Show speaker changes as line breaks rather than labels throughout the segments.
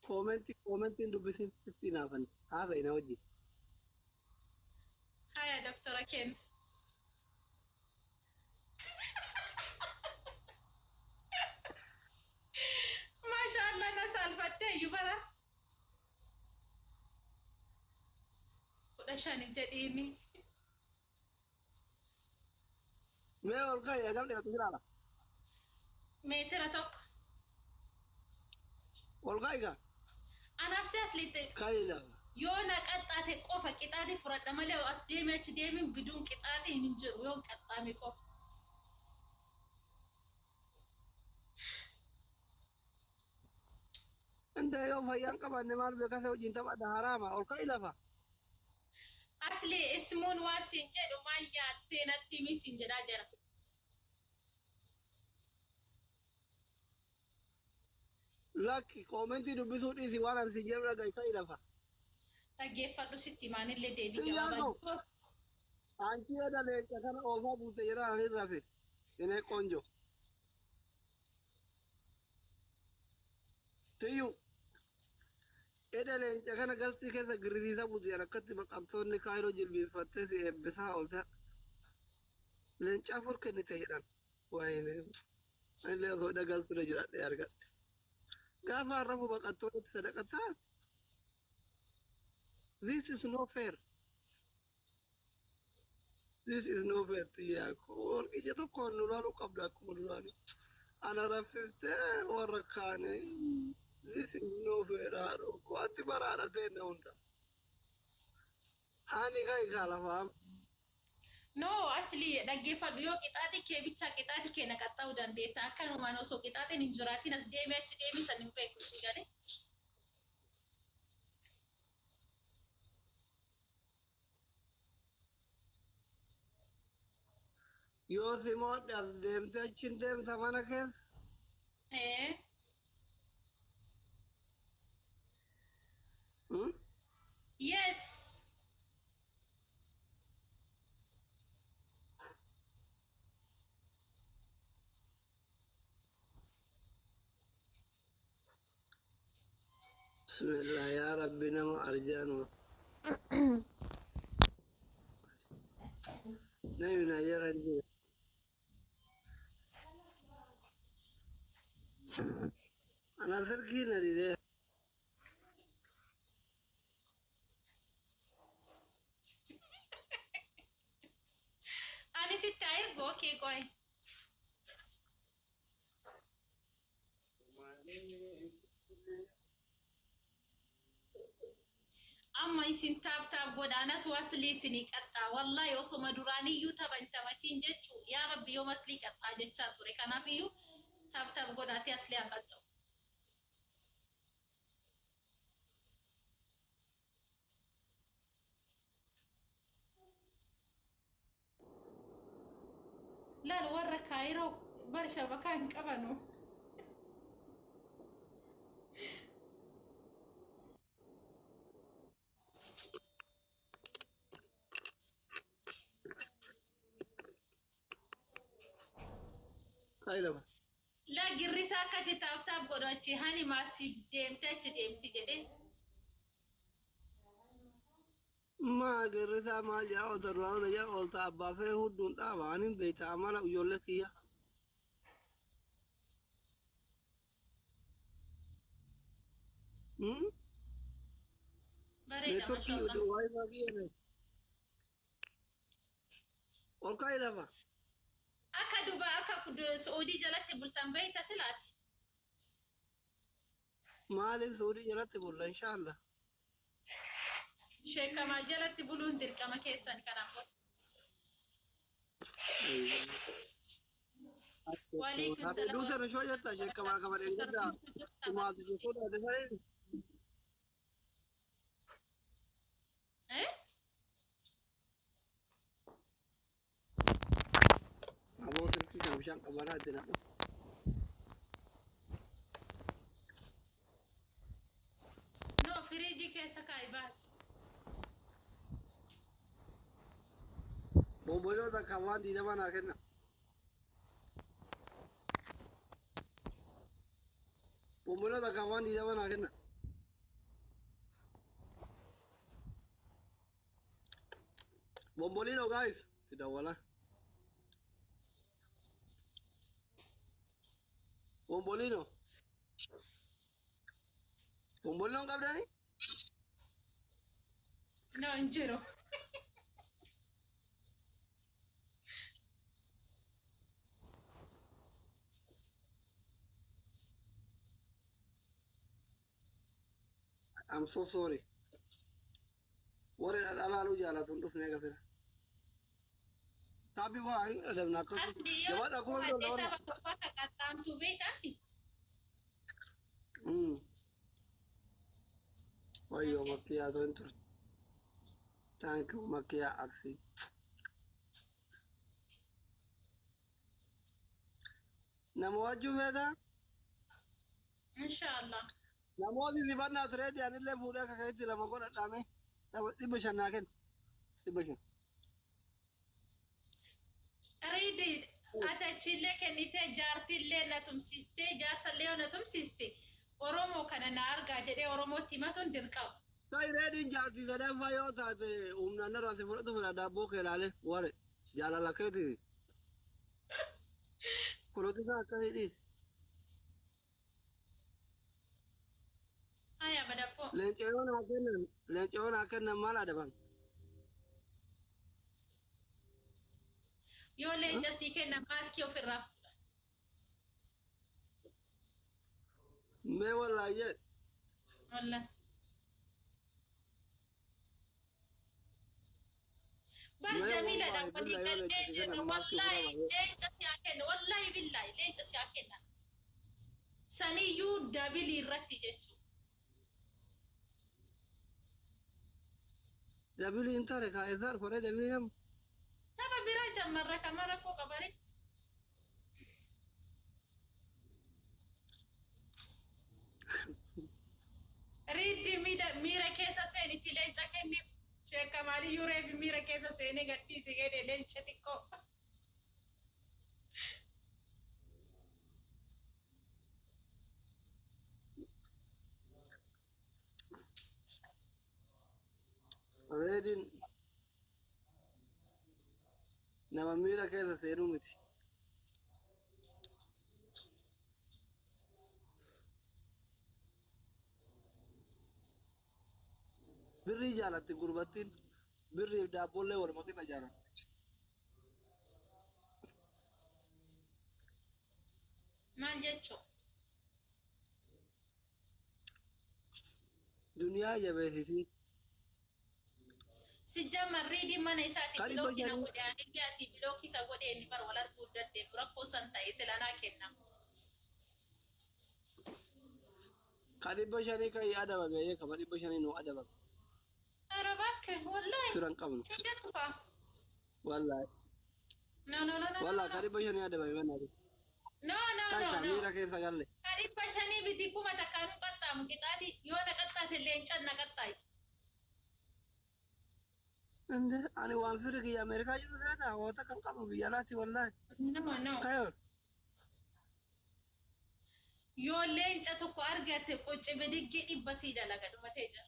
Koomentiin dubbisin sitti naafan haasa'e na wajjin.
Haya doktora kenna. Maashaallah na saalfattee iyyuu bara. 15 jedhiini.
Mee ol ka'i hagam dheeratu jiraata?
Meetira 1.
Ol ka'i kaa.
Anaaf si asliitti
Ka'i lafa.
yoo na qaxxaate qofa qixaatii fudhadha malee as deemee achi deemin biduun qixaatiin hin jiru yoo qaxxaame qofa.
Inta yoo fayyaan qabaanne maal beekasa wajjin taphadha haraama ol ka'i lafa.
Asli ismuun waan siin jedhu maal nyaattee natti himi siin jedhaa jira.
Lakki koomentii dubbisuu dhiisi waan ani siin jedhu dhaga'i ka'i lafa.
Dhaggeeffadhu sitti himaanillee deebii
Xiyyaa
gabaabaa.
koo anchi eda leenca kana oofaa buute jedhaan ani rafe. Inee qonjo. Tiyyu eda leenca kana galtii keessa girrisiisa buute jedhan akkatti baqattoonni kaayiroo jilbiinfattee si eebbisaa oolte. Leenca 4 kennite jedhan. Wayne anillee osoo eda galtuu jiraadhe argadhe. Gaafa harrafu baqattoonni sadaqataa. This is no fair. This is no fair xiyyaa koo. Ija tokkoon nu laaluu qabda akkuma duraanii. Ana raffiftee warra kaane. This is no fair haadhoo koo. Ati baraadha seenna hunda. Ani ka'i kaa lafaa.
No asli dhaggeeffadhu yoo qixaaxii kee bichaa qixaaxii kee na qaxxa'uu dandeetta akkanumaan osoo qixaaxiin hin jiraatin as deemee achi deemee san hin beeku si galee.
Yoo si moodhe as deemtee achi hin deemta mana keessa.
Ee. Yes.
Bismillah yaa Rabbi nama arjaanu. Namni na jala jiru. Ana silkii na didee.
Ani sitti haa ergu okay qoy. Amma isin taap taap godha anatu aslii isinii qaxxaa wallahi osoma duraaniyyuu tapha hin taphatiin jechuu yaa rabbi yoom aslii qaxxaa jechaa ture kanaafiyyuu taap taap godhaati aslii haa qaxxa'u. Laal warra kaayiroo bar shabakaa hin qabanu.
Ka'i lafa.
Laa girrisaa akka itti taap taap godhu achi hani maasi deemte achi deemti jedhee.
Maa girrisaa maal jedha oolta duraan na jala oolta abbaa fee hudduun dhaaba anin beekta amala ijoollee kiyya.
Bareeda
Neetworkii
mashallah.
waayifaa kiyya na. Ol ka'i lafa.
Akka duba akka Su'uudii jalatti bultan beeyta silaati.
Maaliin Suudii jalatti bulla inshaallah.
Sheekamaa jalatti buluun dirqama keessan kanaaf. Waalaikum salaam.
Duuta rishoo jetta sheekamaa kamalee gaddaa. Kumaatu sodaate sareen.
Eh?
Aboo silkii kana bishaan qabanaa itti naqu.
No, firiijii keessa kaa'i baasi.
Bomboloo takka waan 20 naa kenna. Bomboloo takka waan 20 naa kenna. Bombolino guys, ti dawwala. Bombolino. Bombolino hin qabdani?
No, hin jiru.
I'm so sorry. Warri dhalaaluu jaalatu hin dhufne agarsiisa. Taapii koo hin adabna akkasuma.
Asli yoo
Jabaadha kuma
mo'attee
lama.
tapha tokko akka qaxxaamtu beektaati.
Wayyoo makkiyaa osoo hin turte. Thank you makkiyaa aksii. Nama wajjin feetaa?
Inshaallah.
Namoonni sifannaa turee anillee fuudhee akka keetti lama godhadhaame 500 naa kenna. 500.
Riidi ati achillee kennitee jaartillee na tumsistee jaarsallee yoo na tumsiste Oromoo kana na argaa jedhee Oromootti himatuun dirqama.
Ta'i reediin jaartii sadaffaa yoo taate humnaan narraa si fudhatu fedha daabboo kee ilaalee ware jaalala keeti. Polotikaa akkasii dhiisi.
Haya badappoo.
Leenca yoo naa kennan leenca yoo naa kennan maal adaban?
Yoo leenca sii kennan maaskii ofirraa fuudha.
Mee wallaayyee
Wallah. Bar
Mee
Jamiiladha
wallahi
walii
billahi yoo
gallee
leenca sii
jirra
kennan maaskii
wallahi
ofirraa baasee.
leenca si haa kennu wallahi billahi leenca si haa kennan. Saniyyuu dabilii irratti jechuudha.
Dabilii hin tare kaa'eessaar foree dabilii nama.
Tapha biraa jammarra kama rakkoo qabani. Riiddi miira keessa seenitti leenca kenniif. Sheekamaaliyyuu reefi miira keessa seenee gadhiisi jedhe leenca xiqqoo.
Reediin nama miira keessa seenuu miti. Birrii jaalatti gurbattiin birriif daabboollee waluma qixa jaalatti.
Maal jechuu?
Duniyaa jabeessitii.
Si jamman riidii mana isaati
Kan dhibba
bilookii na
shanii
godhe anillee asii bilookii isa godhe inni bar wal arguu hin dandeenyu rakkoo san ta'e sila naa kenna.
Kan 500 kan adabame kama 500 nu adabame.
Ara bakke wallahi
Fira hin qabnu.
hin jettu kaa.
Wallahi.
No no no no no
Wallahi
no
kan 500 adabame mana.
no no
Kan
no
kan
no.
miira keessa galle.
Kan 500 miti 1000 qaxxaamu qixaati yoo na qaxxaate leencan na qaxxaayi.
Inde ani waan firi kiyya Ameerikaa jiru seeta hoota kan qabu biyya alaati wallahi.
No no.
Kayoon.
Yoo leenca tokko argatte qocce bidiggee 100 sii dalaga dhumatee jira.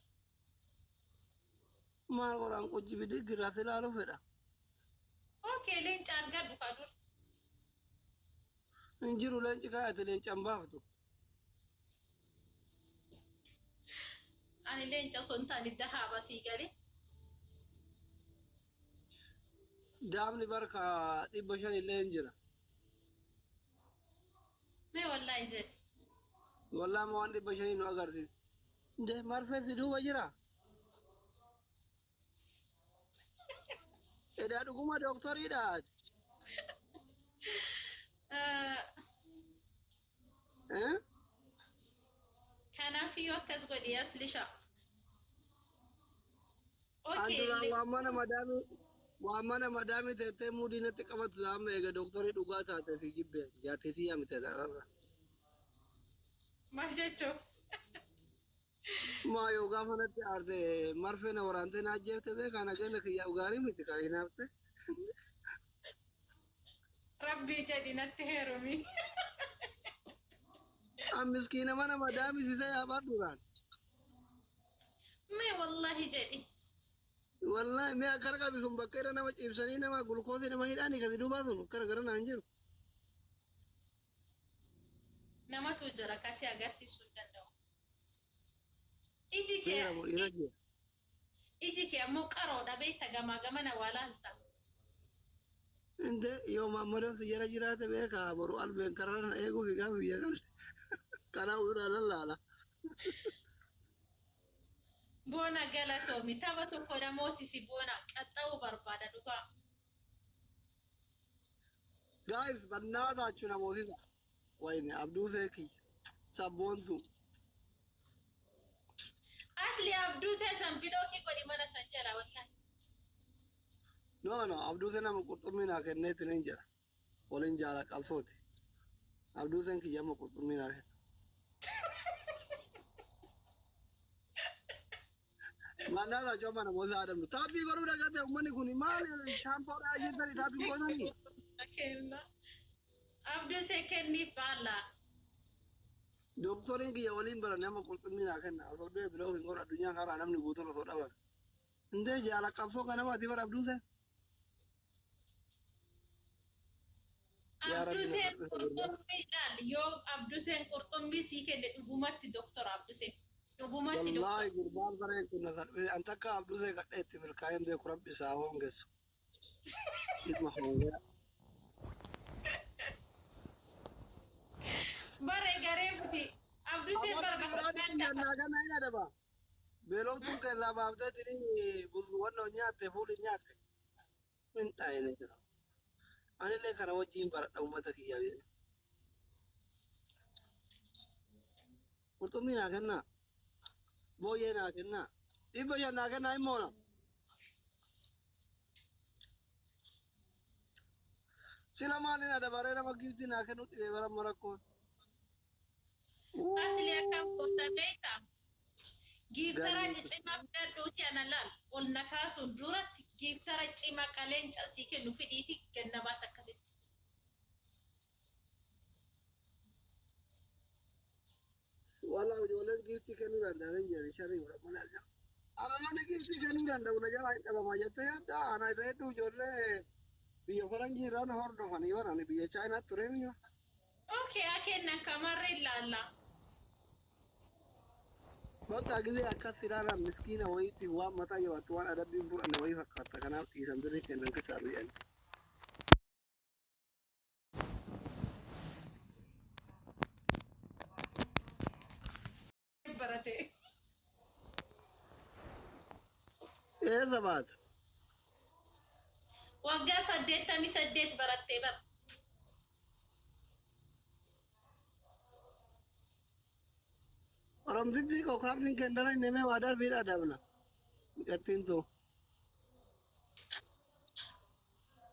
Maal godhaan qojji bidiggi irraa si ilaaluu fedha.
Okay leenca argadhu kaa dur.
Hin jiru leenci kaayate leencan baaftu.
Ani leenca osoo hin taane dahaaba sii galee.
Daamni barka 500 illee hin jira.
Mee wallahi jedhe.
Wallahi ma waan 500 nu agarsiisa. Inde marfee si duuba jira. Edaa dhuguma dooktoriidha. Eh?
Kanaaf iyyuu akkas godhi aslisha.
An
Okay.
duraan waan mana madaamii waan mana madaamii teettee muudii natti qabatu amma eega dooktorii dhugaa taate fi jibbe jaartii yaamte dhararra.
Maal jechuu?
Maa yoo gaafa natti aarte marfee na waraantee na ajjeefte beekaa nageenya kiyyaaf gaarii miti kan hinaafte.
Rabbii jedhi natti heerumi.
An miskiina mana madaamii sisee yaabaa duraan.
Mee wallahi jedhi.
Wallahi mee akkana qabi sun bakka irra nama ciibsanii nama gulukoosii nama hidhaanii kasi duubaa sun akkana gara naan jiru.
Namatu jira kasi agarsiisuu hin danda'u. Iji kee
Seera moo dhiira jira.
Iji kee ammoo qaroodha beekta gamaa gamana waa laalta.
Inte yoo maammadan si jala jiraate beekaa boru albeen karaa na eeguuf gaafa biyya galle. Karaa uraa lallaala.
Boona galatoomi tapha tokko namoosisi boona qaxxa'uu barbaada dhugaa.
Guys, bannaataachuu namootisa. Wayne abduu feeki sabboontu.
Asli abduu seesan bilookii godhi mana san jala wallahi.
No no abduu see nama qurxummii naa kenneetti nin jedha. Waliin jaala qabsooti. Abduu seen kiyya amma qurxummii naa kenna. Bannaataachuu amma namoota adamnu. Taappii godhuu dhagate uummanni kun maal shaampoodhaa ajjeessanii taappii godhanii?
Kenna. Abduu see kenniif baala.
Dooktoriin kiyya waliin baranne amma qurxummii naa kenna. Osoo du'e biloo hin godhu addunyaa karaa namni guutuun osoo dhabame. Intee jaala qabsoo kanama ati bara abduu see? Yaa Rabbi na
Abduseen
salphisa gurbaa.
qurxummii ilaali yoo Abduseen qurxummii sii kenne dhugumatti doktora Abduseen. Dhugumatti
Wallaahi
doktora.
gurbaan sareen kun na salphise. An takka abduu see kadhee itti milkaa'een beeku rabbi isaa hoongessu. Ilma hoongee.
Bare garee futi. Abduseen
Abbaan
bara
biraan
bakka
jennaa kana hin adaba. Beeloftuun keessaa baaftee jirii wannoo nyaatte fuuli nyaatte. Min xaayine jira. Anillee kana wajjin baradha uummata kiyyaa jedhe. Qurxummii naa kennaa. Booyyee naa kennaa. 500 naa kennaa hin moona. Sila maaliin adabaree nama giiftii naa kennu dhibee bara marakkoon.
Asli akkam goota beekta. Giiftara
Ganni
ciccimaa fidadhuuti ana laal. Ol na kaasuun duratti giiftara cimaa qaleenca sii kennu fidhiiti ganna baas akkasitti.
Wala ijoolleen giiftii kennuu danda'an jedhe sharii godhan malee. Ana namni giiftii kennuu danda'u na jalaa hin dhabamaa jettee yaadda. Ana irra hedduu ijoollee biyya faranjii irraan hordofanii barani biyya chaayinaatti ture mi'a.
Okay, haa kennan kamarree ilaalla.
Bakka gisee akkas ilaalan miskiina wayiitti waan mataa jabaattu waan adabbiin fudhanne wayii fakkaata. Kanaaf dhiisan birrii kennan keessaa biyyan.
Barate.
Eessa baata?
Waggaa 88 barattee bara.
Oromtitti kokaarni kennana inni mee waa darbiidha adabna. Gattiin too.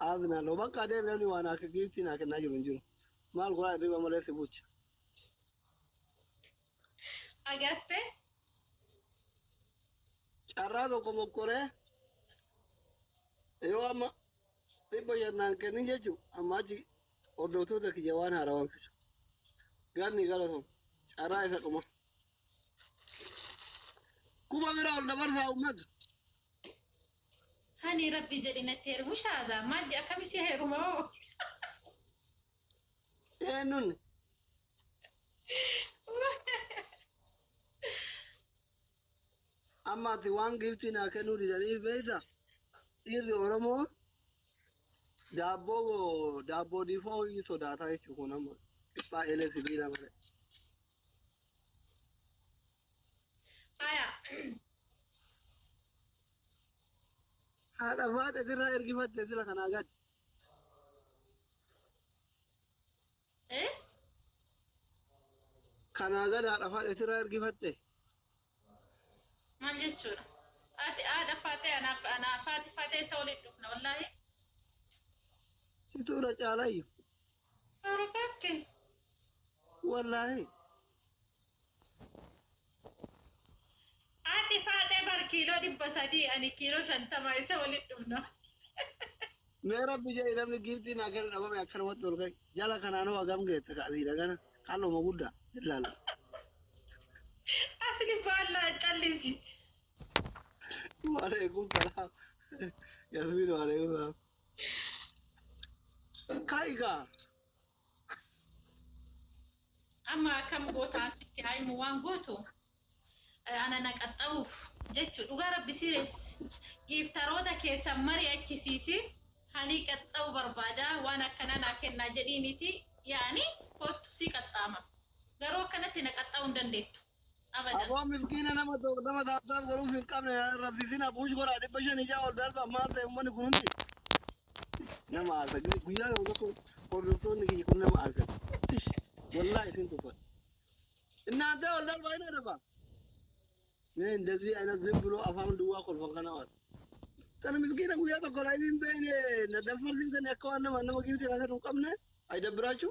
Aadna bakka adeem namni waan akka giiftii naa kennaa jiru hin jiru. Maal godhaa hirriba malee si bulcha.
Agartee?
Carraa tokko mokkoree yoo amma 500 naan kennin jechuun amma achi hordoftoota kiyya waan haarawaan fisu. Ganni gara sun carraa isa dhuma. Kuma bira ol dabarsaa uummata.
Hani rabbi jedhi natti heerumu shaada. Maal akkami si heeruma hoo?
Eenyuun amma ati waan giiftii naa kennuu didaniif beekta. Dhiirri Oromoo daabboo daabboo difoo sodaataa jechuun kun amma qixxaa eelee sibiila malee.
Aya.
Haadha faate sirraa ergifatte sila kanaa gadi.
Eh?
Kanaa gadi haadha faate sirraa ergifatte.
Maal jechuudha? Ati haadha faatee anaaf anaaf haati faatee isa waliin dhufna wallaahi.
Situ irra caalayyu.
Farukakke.
Wallaahi.
Haati faatee bar kiiloo 300 ani kiiloo 50 isa waliin dhufna.
Mee rabbi jedhi namni giiftii naa kennu dhabame akkanumatti ol ka'i. Jala kanaanoo hagam geette kaasiidha kana qalluma guddaa ilaala.
Asli baallaa callisi.
Waalaikum salaam. Yasmin waalaikum salaam. Kaa'igaa.
Amma akkam gootaan sitti haa himu waan gootu ana na qaxxa'uuf jechuu dhugaa rabbi sirees giiftaroota keessan mari'achisiisi hani qaxxa'u barbaada waan akkanaa naa kennaa jedhiiniti yaani kottu si qaxxaama garuu akkanatti na qaxxa'uu hin dandeettu abadan.
Aboo miskiina nama nama taaptaaf godhuuf hin qabne raffisina buush godhaa 500 ol darba maal ta'e uummanni kun hundi. Nama aarsa guyyaa tokko tokko hordoftoonni kiyya kun nama aarsan. Tish wallaahi isin tuffadha. እናንተ ol darba hin darba. Mee እንደዚህ አይነት ዝም ብሎ afaan duwwaa kolfan kana waan. Tana miskiina guyyaa tokko laayii hin beekne na daffarsiisan akka waan nama nama giiftii rakkatu hin qabne አይደብራችሁ?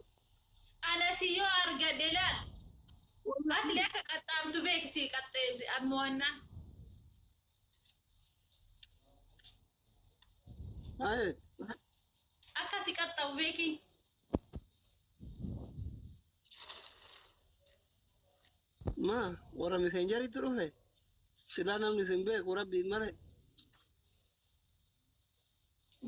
Anas yoo argadhe laal asli akka qaxxaamtu beeksi qaxxee ammo'annaan.
Maal?
Akka si qaxxamu beeki.
Ma warra miseenjaritti dhufe silaa namni isin beeku rabbiin malee.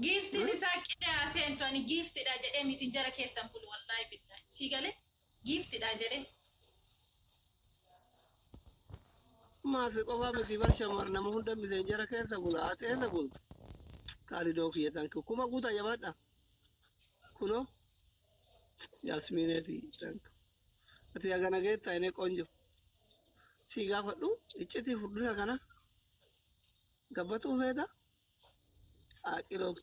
Giiftiin isaa qidaa seentu ani giiftidha jedhee misinjara keessan bulu wallaahi billaahi. Sii galee giiftidha jedhee.
Maafi qofaa miti bar shamar nama hunda miseenjara keessa bula ati eessa bulta? Kaalidoo kiyya thank you. Kuma guutaa jabaadha. Kunoo Yaasmiineeti thank you. Ati hagana geettaa inni qonjo. Si gaafadhu iccitii furdina kana gabbatuu feeta? Aqiloo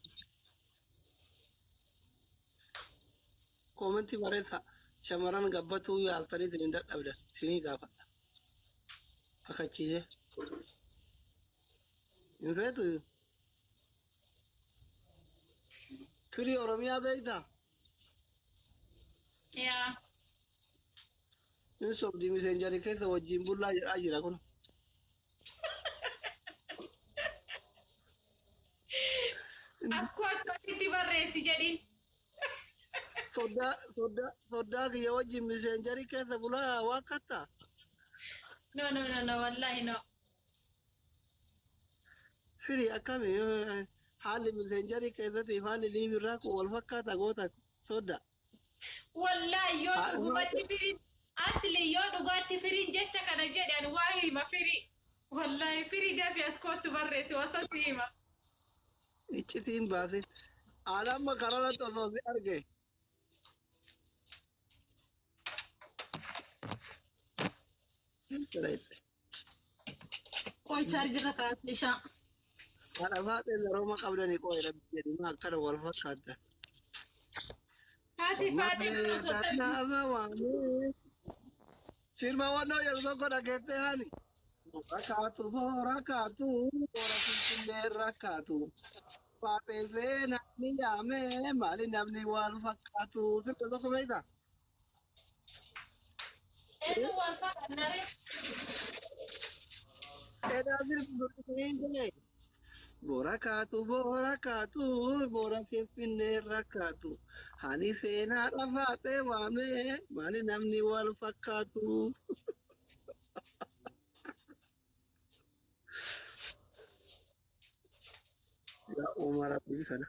koomentii barreessa shamarran gabbatuu yaaltanii isin hin dadhabdan isinii gaafadha. Kakachiisee. Hin feetu? Firii Oromiyaa beektaa?
Yaa.
Inni sobdii miseenjarii keessa wajjin bullaa jedhaa jira kun.
As kottu asitti barreessi jedhiin.
Soddaa soddaa soddaa kiyya wajjin miseenjarii keessa bulaa waan kattaa.
No no no no wallaahi no.
Firii akkami haalli miseenjarii keessatti haalli liivirraa kun wal fakkaata goota soddaa.
Wallaahi yoo dhugumatti firiin asli yoo dhugaatti firiin jecha kana jedhe ani waa hima firii. Wallaahi firii dafi as kottu barreessi osoo si hima.
Iccitiin baasin. Alamma karaarratti osoo si arge.
Qoy chaarjira kaasee shaa.
Haadha faaxee garooma qabdanii qoy rabbi jedhi maa akkana wal fakkaata.
Haati faaxee osoo
Sirba wannoo jedhu tokko dhageettee haani. Rakkaatu rakkaatu boora finfinnee rakkaatu. Faaxee seenaa ni yaamee maali namni wal fakkaatu. Sirba tokko beektaa?
Eenyu wal fakkaatnare?
Edaa sirbi sun Boora kaatu boora kaatu boora finfinnee rakkaatu. Hani seenaa faaxee waamee maali namni wal fakkaatu. Yaa uumaa rabbii kana.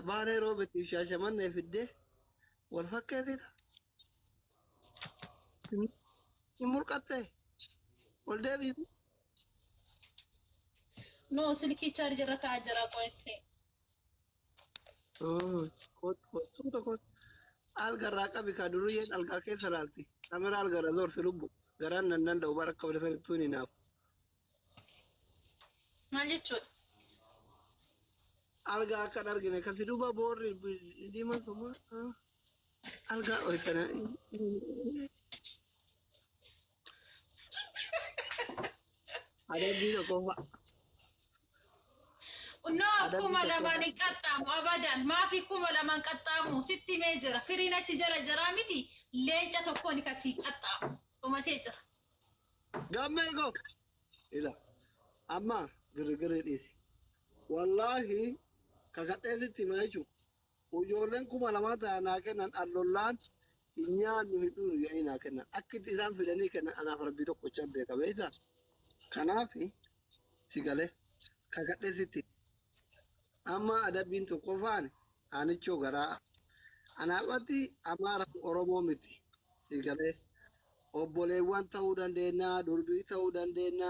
Baalee roobeetiif shaashamannee fiddee wal fakkeessita. Hin mul'atte ol deebiif.
No silkii chaarjira kaa'aa jira qoy isli.
Kottu tokko algarraa qabi ka duruyyeen algaa keessa laalti. Kamera algarra zoorsi lubbu. Garaan nan danda'u bara akka fedhasanitti hin hinaafu.
Maal jechuudha?
Algaa akkan argine kasi duuba boorri diimaan sun algaa hoysana. Adabbii tokko fa'a.
No 2000 hin qaxxaamu abadan maafi 2000 qaxxaamu sitti himee jira firiin achi jala jiraa miti leenca tokkoon kasii qaxxaamu dhumatee jira.
Gammee go. Ila amma girgirri dhiisi. Wallaahi kakadhee sitti hima jechuun ijoolleen 2000 ta'an naa kennan allollaan hin nyaannu hin dhugnu jedhanii naa kennan. Akkitti isaan fidanii kennan anaaf rabbii tokkochaan beeka beektaa? Kanaaf si galee kakadhee sitti amma adabbiin tokkoffaan aanichoo garaa anaafatti Amaara Oromoo miti si galee obboleewwan ta'uu dandeenya, durbii ta'uu dandeenya,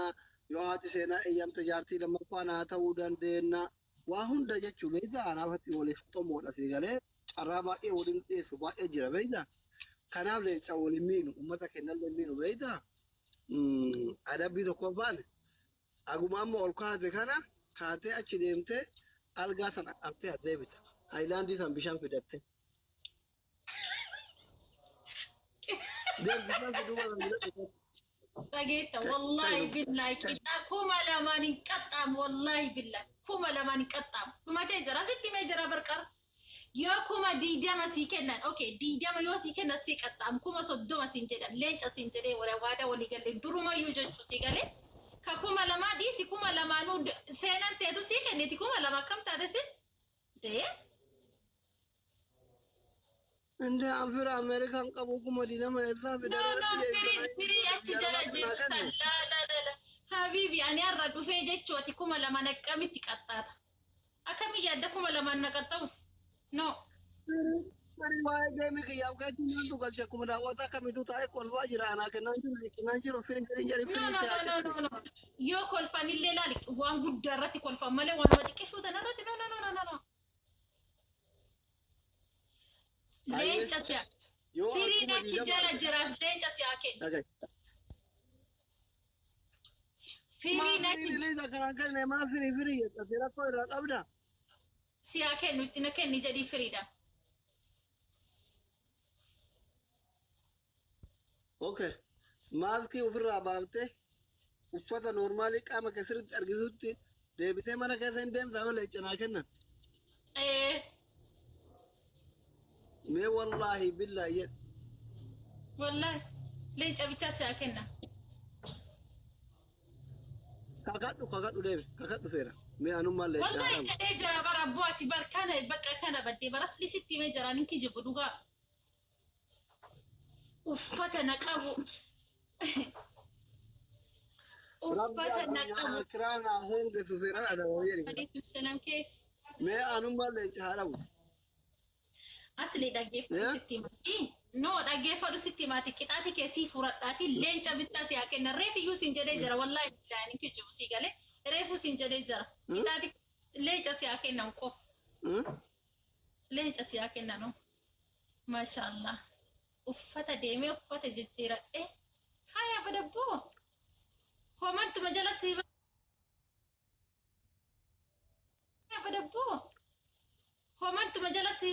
yoo haati seenaa eeyyamte jaartii lammaffaa naa ta'uu dandeenya. Waa hunda jechuu beektaa anaafatti waliif qomoodha si galee carraa baay'ee waliin dhiyeessu baay'ee jira beektaa. Kanaaf leenca waliin miinu uummata kennallee miinu beektaa. Adabbii tokkoffaan aguma amma ol kaate kana kaatee achi deemtee algaa sana qabtee as deebita. Aayilaandii san bishaan fidatte. Deem bishaan fiduu mana fidadhu.
Dhageetta wallaahi billaahi qixxaa 2000 hin qaxxaamu wallaahi billaahi 2000 hin qaxxaamu. Dhumatee jira sitti himee jira barqara. Yoo 20,000 sii kennan okay 20 yoo sii kennan sii qaxxaamu 30,000 siin jedhan leenca siin jedhee wala waada walii galee durumayyuu jechuu sii galee. Ka 2000 dhiisi 2000nuu seenan teetu sii kenniti 2000 akkam taate sin dee.
Inde an fira Ameerikaan qabu 20,000 eessaa
No,
fidanii
no,
biyya
firiin firii achi jala
Jarumatti naa
jirtu san
kennu.
la la la la. Habiibi ani har'a dhufee jechuu ati 2000 akkamitti qaxxaata? Akkamii yaadda 2000 na qaxxamuuf? No.
Firii firii waa'ee geemii kiyyaaf keetti maaltu galche akkuma daawwataa kamitu taa'ee kolfaa jira anaa kennaan jiru kennaan jiru firii firii jedhi
No,
firii
no,
itti
no,
haa
no,
jettu.
no, no. Yoo kolfanillee laali waan guddaa irratti kolfan malee waanuma xiqqishuu tana irratti no, no, no, no, no, no.
Ayyee
Leenca si'a.
yoo an
Firiin
kuma
achi
diidama
jala
argate
jiraaf leenca si'a kennu.
dhagaye. Maa
Firiin
firii
achi
riliiza kanaan kenne maa firii firii jetta si rakkoo irraa qabda.
si'a kennu itti na kenni jedhii firiidhaan.
Okay. Maaskii ofirraa baaftee uffata noormaalii qaama kee sirriitti argisutti deebisee mana keessa hin deemsa yoo leenca naa kennan.
Ee,
Mee wallaahi billaahi jedhe.
wallaahi leenca bichaa si'a kenna.
Kakadhu kakadhu deemi kakadhu seera. Mee anummaan leenca haa
Wallahi
dhabu.
jedhee jira bara abboo ati bar kana bakka kana baddee bara asli sitti himee jira nin kijibu dhugaa. Uffata na qabu.
Rabbi
Uffata na
addunyaa
qabu.
akiraa naa hongeessu seeraan adabamee jedhi.
Alaikum salaam keef.
Mee anummaan leenca haa dhabu.
Asli dhaggeeffadhu
Yaa?
sitti himaati. No dhaggeeffadhu sitti himaati. Qixaati keessii furadhaati leenca bichaa si haa kennan. Reef iyyuu siin jedhee jira wallahi billaahi nin kijibu sii galee. Reefu siin jedhee jira. Qixaati leenca si haa kennan qofa. Leenca si haa kennan. Maashaallah. Uffata deemee uffata jijjiiradhee. Haya badabboo. Komantuma jalatti haya badabboo. Komantuma jalatti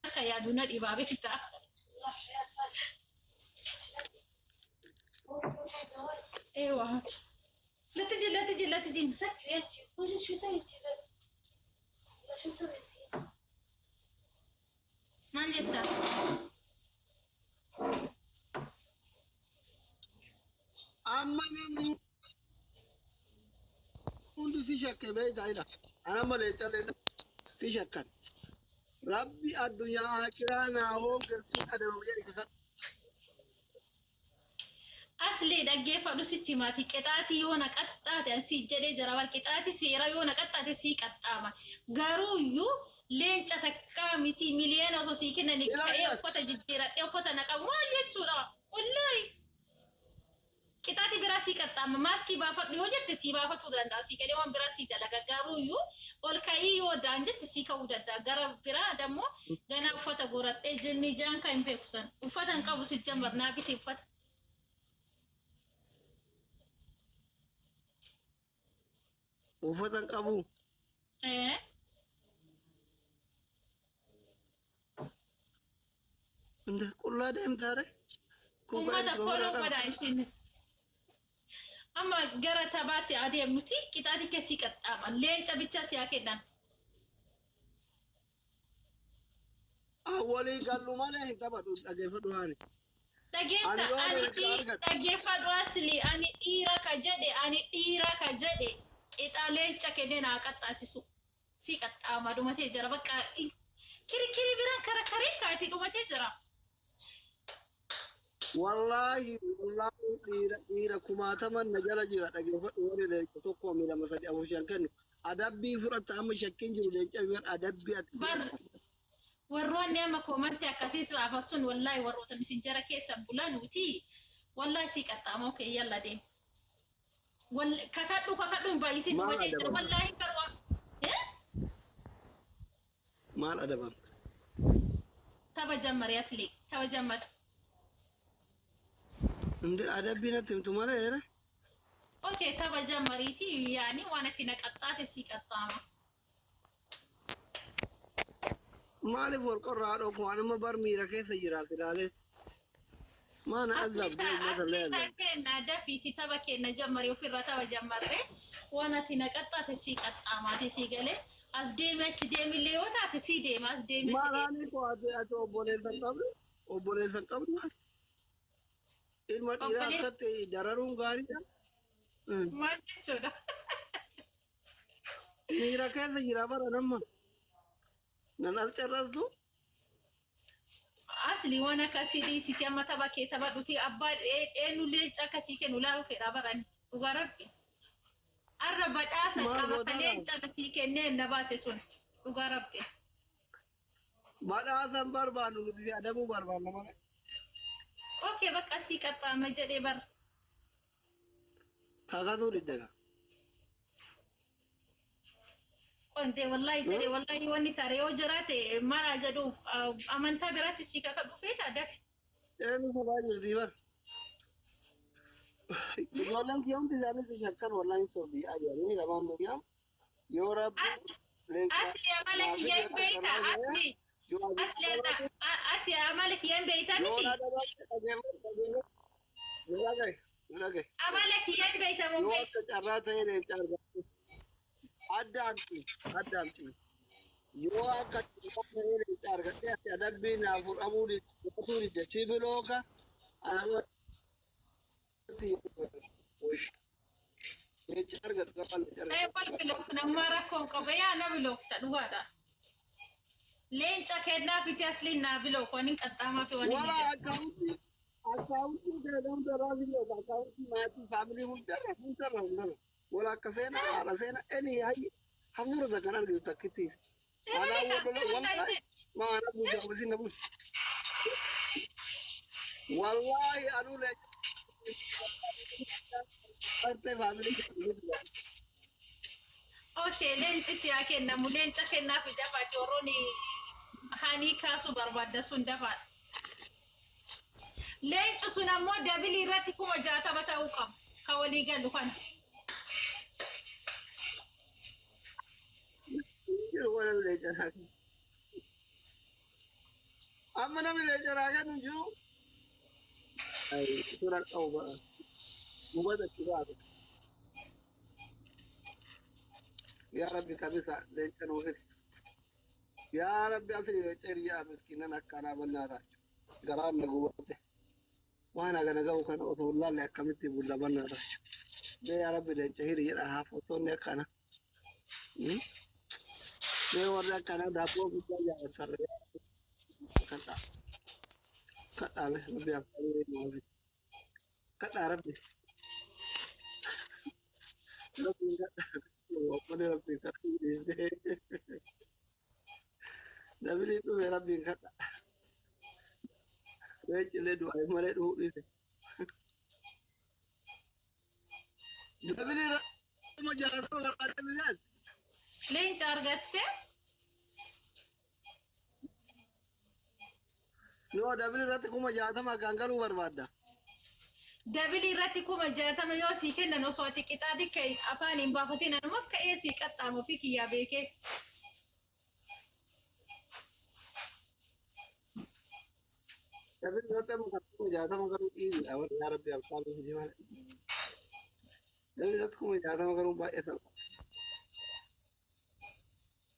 akka yaadu na dhibaa beektaa. Ewa. لا تجي لا تجي لا تجي.
سكري انت وش شو سويتي بسم الله شو سويتي؟
Maal jettaa?
Amma namni hundi si shakke beektaa ila. An amma leenca leenca si shakkan. Rabbi addunyaa akiraa naa hongeessu adabamu jedhi kakadhu.
Asli dhaggeeffadhu sitti himaati. Qixaatii yoo na qaxxaate ani si jedhee jira bar qixaatii seera yoo na qaxxaate sii qaxxaama. Garuu iyyuu leenca takkaa miti miliyoona osoo sii kennanii
Ilaa
ka'ee
ilaa.
uffata jijjiiradhee uffata na qabu maal jechuudha? Wallaahi. Qixaatii biraa sii qaxxaama. Maaskii baafadhu yoo jette sii baafachuu danda'a. Sii galee waan biraa sii dalaga. Garuu iyyuu ol ka'ii yoo daan jette sii ka'uu danda'a. Gara biraa dammoo ganaa uffata godhadhee jenni jaan kan hin beeku san. Uffata hin qabu si jambar naa biti uffata.
Uffata hin qabu.
Ee.
Inde qullaa deemtaa ree? Kophee
Uummata
ofirraa
foloo
qabda.
godhaa isin. Amma gara taphaatti adeemnuti qixaatii keessii qaxxaama. Leenca bichaa si haa kennan.
Walii gallu malee hin taphadhu dhaggeeffadhu haani.
Dhageetta
Ani yoo
ani
leenca argate
dhaggeeffadhu asli ani dhiira ka jedhe ani dhiira ka jedhe qixa leenca kennee naa qaxxaasisu. Si qaxxaama dhumatee jira bakka kirikiri biraan kara karee kaati dhumatee jira.
Wallaahi Wallaahi dhiira dhiira kumaataman na jala jira dhageeffadhu warri leenca tokko mi lama sadi afur shan kennu adabbii fudhatta amma shakkiin jiru leenca biyyan adabbii ati
Bar warroonni amma koomanti akkasii saafa sun wallaahi warroota misinjara keessa bulanuuti wallaahi sii qaxxaamoo kee yalla deem. Kakadhu kakadhu hin baay'isin
Maal
wajee jira
adabamta?
wallaahi barwaa.
Maal adabamta?
Tapha jammari asli tapha jammatu.
Inde adabbii natti himtu malee ere.
Okay tapha jammariiti yaani waan itti na qaxxaate sii qaxxaama.
Maaliif wal qorraa haadhoo kun anuma bar miira keessa jiraat ilaalee. Maana azabdee uummata illee
Asli
azabde.
kenna dafiiti tapha kenna jammari ofirra tapha jammarree waan ati na qaxxaate sii qaxxaamaati sii galee as deemi achi deemillee yoo taate sii deema as deemi achi
Maal
deemi.
haali koo ati ati obboleessa hin qabdu? Obboleessa hin qabdu ati? Ilma dhiiraa
Obboleessa
akkatti dararuun gaariidha.
maal jechuudha?
Miira keessa jira bara nama. Nan as carrastu.
Asli waan akkasii dhiisiti amma tapha kee taphadhuti abbaa eenyu leenca akkasii kennu laalu fedha barani dhugaa rabbi. Arra badhaasa
Maal
qaba ka
gootaa
leenca akkasii kennee na baase sun dhugaa rabbi.
Badhaasa hin barbaannu nuti si adabuu barbaanna malee.
Okay bakka sii qaxxaama jedhee bara.
Kakatuu diddaga.
Qontee wallahi jedhee wallahi wanni tare yoo jiraate mara jedhuuf amantaa biraatti sii kakadhu feeta dafi.
Eenyu sobaa jirtii bar. Ijoolleen kiyya hundi isaanii si shakkan wallahi hin sobdii ajajanii lamaan duniyaa yoo rabbi leenca
Asli amala
naaf
kiyya hin
ija
beeyta
qaxxamaa
asli
yoo
asli ati amala kiyya hin beeyta
yoo
miti.
dhagaye dhageeffadhu dhageeffadhu nu dhagaye nu dhagaye
Amala kiyya hin beeyta moo
yoo
beeytu.
akka carraa ta'e leenca argattu adda amti adda amti yoo akka carraa ta'e leenca argatte ati adabbii naaf fudhamuu didde si bilooka anamatti leenca argattu gaafa leenca
Ee
argattu.
wal bilookna amma rakkoon qaba yaa na bilookta dhugaadha. Leenca kennaa fiti asliin naa bilook waniin qaxxaamaa fi waniin
Wala
ija.
akkaawuntii akkaawuntii teelee irraa biloota akkaawuntii maatii faamilii hundarra hundarra hundarra wala akka seenaa haadha seenaa eni hayyi hafuura kan argitu takkitti. Anaa walola wallahi maana buusa buusi na buusi. Wallahi anuu leenca faamilii.
Okay leenci siyaa kennamu leenca kennaa fi dafaa jooroon hanii kaasuu barbaadda sun dafaadha. Leenci sun ammoo dabilii irratti 60,000 ta'uu qaba ka walii galu kana.
Jiru wala leenca naa kennu. Amma namni leenca naa kennu hin jiru. Suuraan qabu ba'a. Gubata itti baatu. Yaa Rabbi kabisa leenca nuu fidi. Yaa Rabbi asli leenca hiriyaa miskiinan akkanaa bannaa taatu. Garaan na gubate. Waan hagana ga'u kana osoo hin laalle akkamitti bulla bannaa taatu. Mee yaa Rabbi leenca hiriyaadha haa fotoonni akkana. Mee warri akkanaa daabboo guddaa jaalatan. Kadhaa. Kadhaa Rabbi afaan nuu fidi. Kadhaa Rabbi. Rabbiin kadhaa. Obbolee Rabbiin kadhaa. Dabilii dhufe Rabbiin kadhaa. Leencillee du'aa malee dhufuu dhiise. Dabilii kuma jaarsa barbaadee bilaas.
Leenca argatte
Yoo dabilii irratti 60,000 gangaluu barbaadda.
Dabilii irratti 60,000 yoo sii kennan osoo ati qixaa dikka afaan hin baafatin anuma akka ee sii qaxxaamu fi kiyyaa beekee.
Dabilii irratti amma 60,000 garuu dhiibidha. Warri yaa Rabbi abbaa hojii malee. Dabilii irratti 60,000 garuu baay'ee salpha.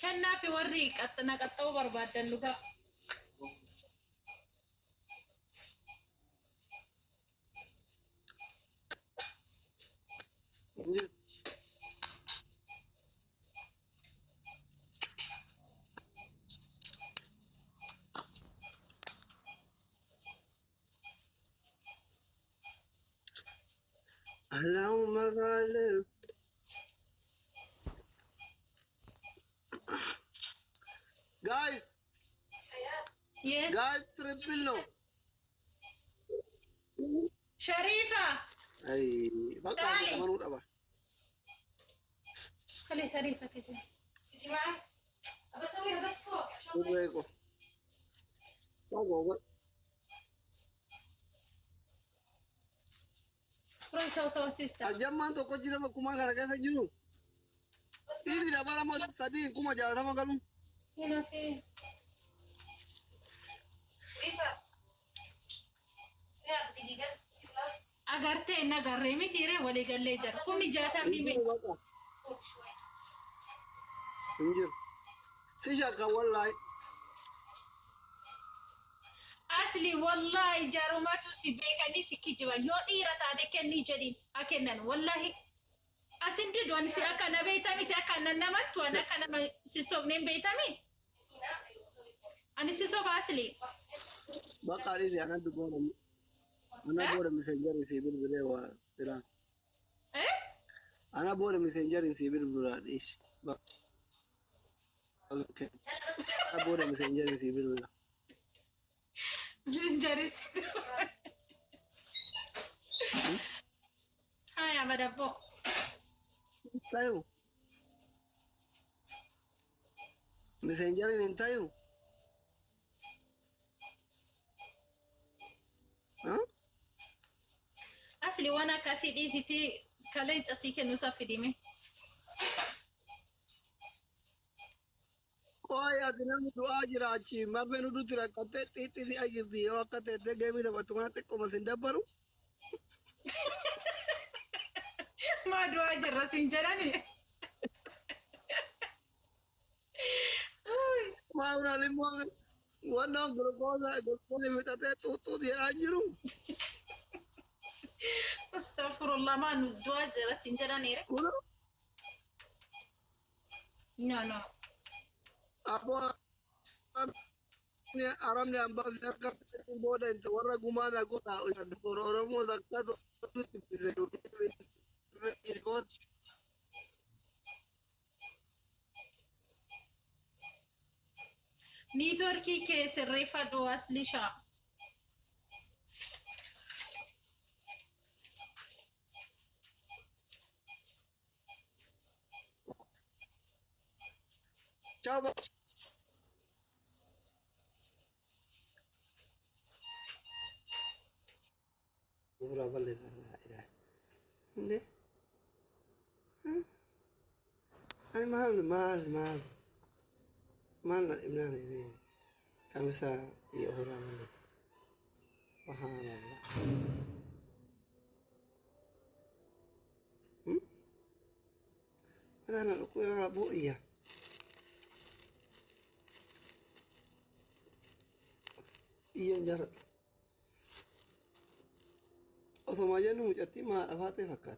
Kennaa fi warri na qaxxa'uu barbaaddan dhugaa.
Allahumma salli. Guys,
Yes.
guys, triple no.
Sharifa.
Ay, bakka
Taali.
amanuu dhaba.
خلي شريفة تجي.
تجي معي؟ أبى أسويها بس فوق عشان
Surree ko. Bago,
روح شو سو سيستر.
Ajammaan tokko jira bakkuma kana keessa jiru.
بس
Dhiirri dabalama sadii 60,000 galu.
هنا في
شريفة سيادة دقيقة بسم الله
agartee inni agarree mitiire walii gallee jira. Kumni
Hin
jaatamni
jiru bakka.
فوق شوي
Hin jiru. Si shakka wallaahi.
Asli wallahi jarumatu si beekanii si kijiban yoo dhiira taate kennii jedhiin haa kennan wallahi. Asin didu ani si akka na beeytamiti akka na namattu ani akka nama si sobneen beeytami.
هنا أيوة سوي فوق
Ani si soba asli.
Bakka dhiirri ana dubboona. Ana booda miseenjarii fi bilbilee waa filaan.
Eh?
Ana booda miseenjarii fi bilbilaa dhiisi. Bakka. Ana booda miseenjarii fi bilbilaa.
Jaris. Haya madabbo.
Tayu. Miseenjariin hin tayu. Huh?
Asli waan akkasii dhiisiti kalee casii kennu isa fidime.
Qoy ati namni du'aa jira achi marmeen huduutti rakkattee xiixxii ajirti yoo akka teessee geemii taphattu kana xiqqooma sin dabbaru.
Maa du'aa jirra siin jedhani.
Maawuraan immoo wannan gulukoosa gulukoosii fixatee xuuxxuu jedhaa jiru.
Astaghfirullah maa nu du'aa jira siin jedhaniire.
Kun
No no.
abboo aramni ambaasii harka booda warra gumaa na godha Oromoo zakka
Niitworkii kee sirreeffadhu aslishaa.
Ciao. እንዴ ani maal maal maal maal na dhibnaan ini kamisa iyo horaa malee subhaanallah madaana dhukkubaa bu'iyya iyyan jara osoma jennu mucattii maadha faatee fakkaata.